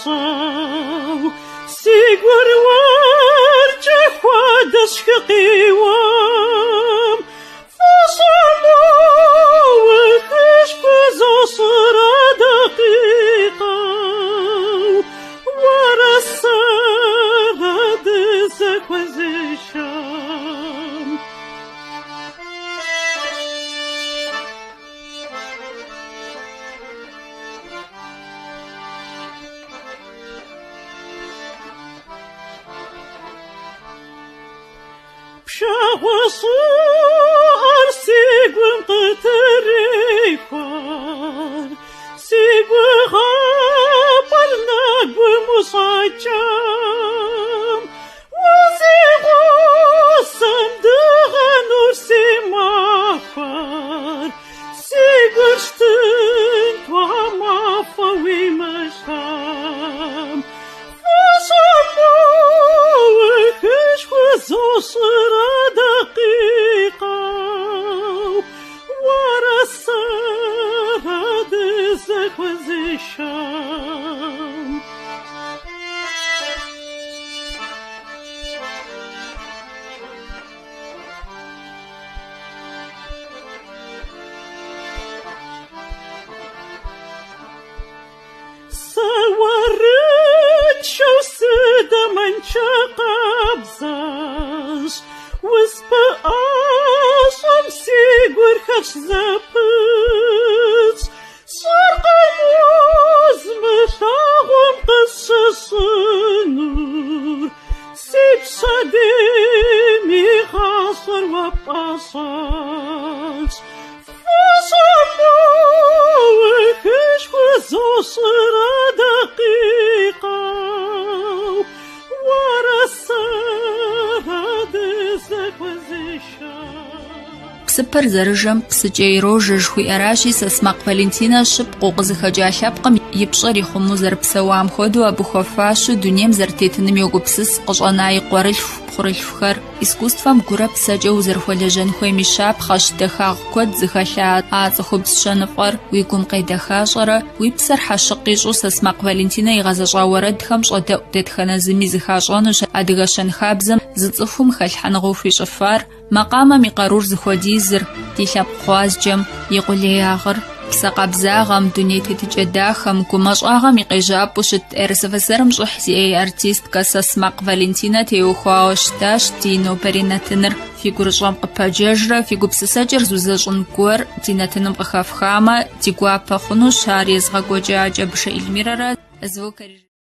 пӏащӏэу, си гур уэркӏэ хуэдэщ хы къиуам. Фӏыщӏэ мыухыж пхузощӏыр а дакъикъэу, уэрэ сэрэ дызэхуэзышам. Пшагъуэ щӏыӏэр си гум къытрехуэр, си гугъапӏэр нэгум ущӏэкӏам. Узигъусэм дыгъэ нур си махуэр, си гур щтынт уэ мафӏэ уимылъам. Фӏыщӏэ мыухыж пхузощӏыр а дакъикъэу, уэрэ сэрэ дызэхуэзышам. Сэ уэрыншэу сыдамэншэ къабзэщ, успэӏэщӏэм си гур хэщӏ зэпытщ. Сщӏэркъым узмылъагъум къысщыщӏынур, си пщэдейм и гъащӏэр уэ пӏэщӏэлъщ. Фӏыщӏэ мыухыж пхузощӏыр а дакъикъэу, уэрэ сэрэ дызэхуэзышам. Псыпэр зэрыжэм псыкӏэ ирожэ жыхуиӏэращи, Сосмакъ Валентинэ щыпкъэу къызыхэкӏа лъэпкъым и пщӏэр ихъумэу зэрыпсэуам хуэдэу абы хуэфащэу дунейм зэрытетыным йогупсыс къыщӏэна и къуэрылъху, пхъурылъхухэр. Искусствэм гурэ псэкӏэ узэрыхуэлэжьэн хуейм и щапхъэщ дахагъ куэд зыхэлъа а цӏыхубз щэныфӏэр уи гум къедэхащӏэрэ уи псэр хьэщыкъ ищӏу Сосмакъ Валентинэ игъэзэщӏа уэрэдхэм щӏэдэӏу дэтхэнэ зыми зыхащӏэнущ адыгэ щэнхабзэм зы цӏыхум хэлъхьэныгъэу хуищӏыфар, макъамэм и къарур зыхуэдизыр, ди лъэпкъ гъуазджэм и къулеягъыр. Псэ къабзагъэм, дуней тетыкӏэ дахэм, гумащӏагъэм и къежьапӏэу щыт РСФСР-м щӏыхь зиӏэ и артисткэ Сосмакъ Валентинэ теухуауэ щытащ ди нобэрей нэтыныр. Фи гурыщӏэм къыпэджэжрэ фи гупсысэкӏэр зузэщӏын гуэр ди нэтыным къыхэфхамэ, ди гуапэ хъунущ ар езыгъэкӏуэкӏа Кӏэбышэ Эльмирэрэ звукорежиссёр.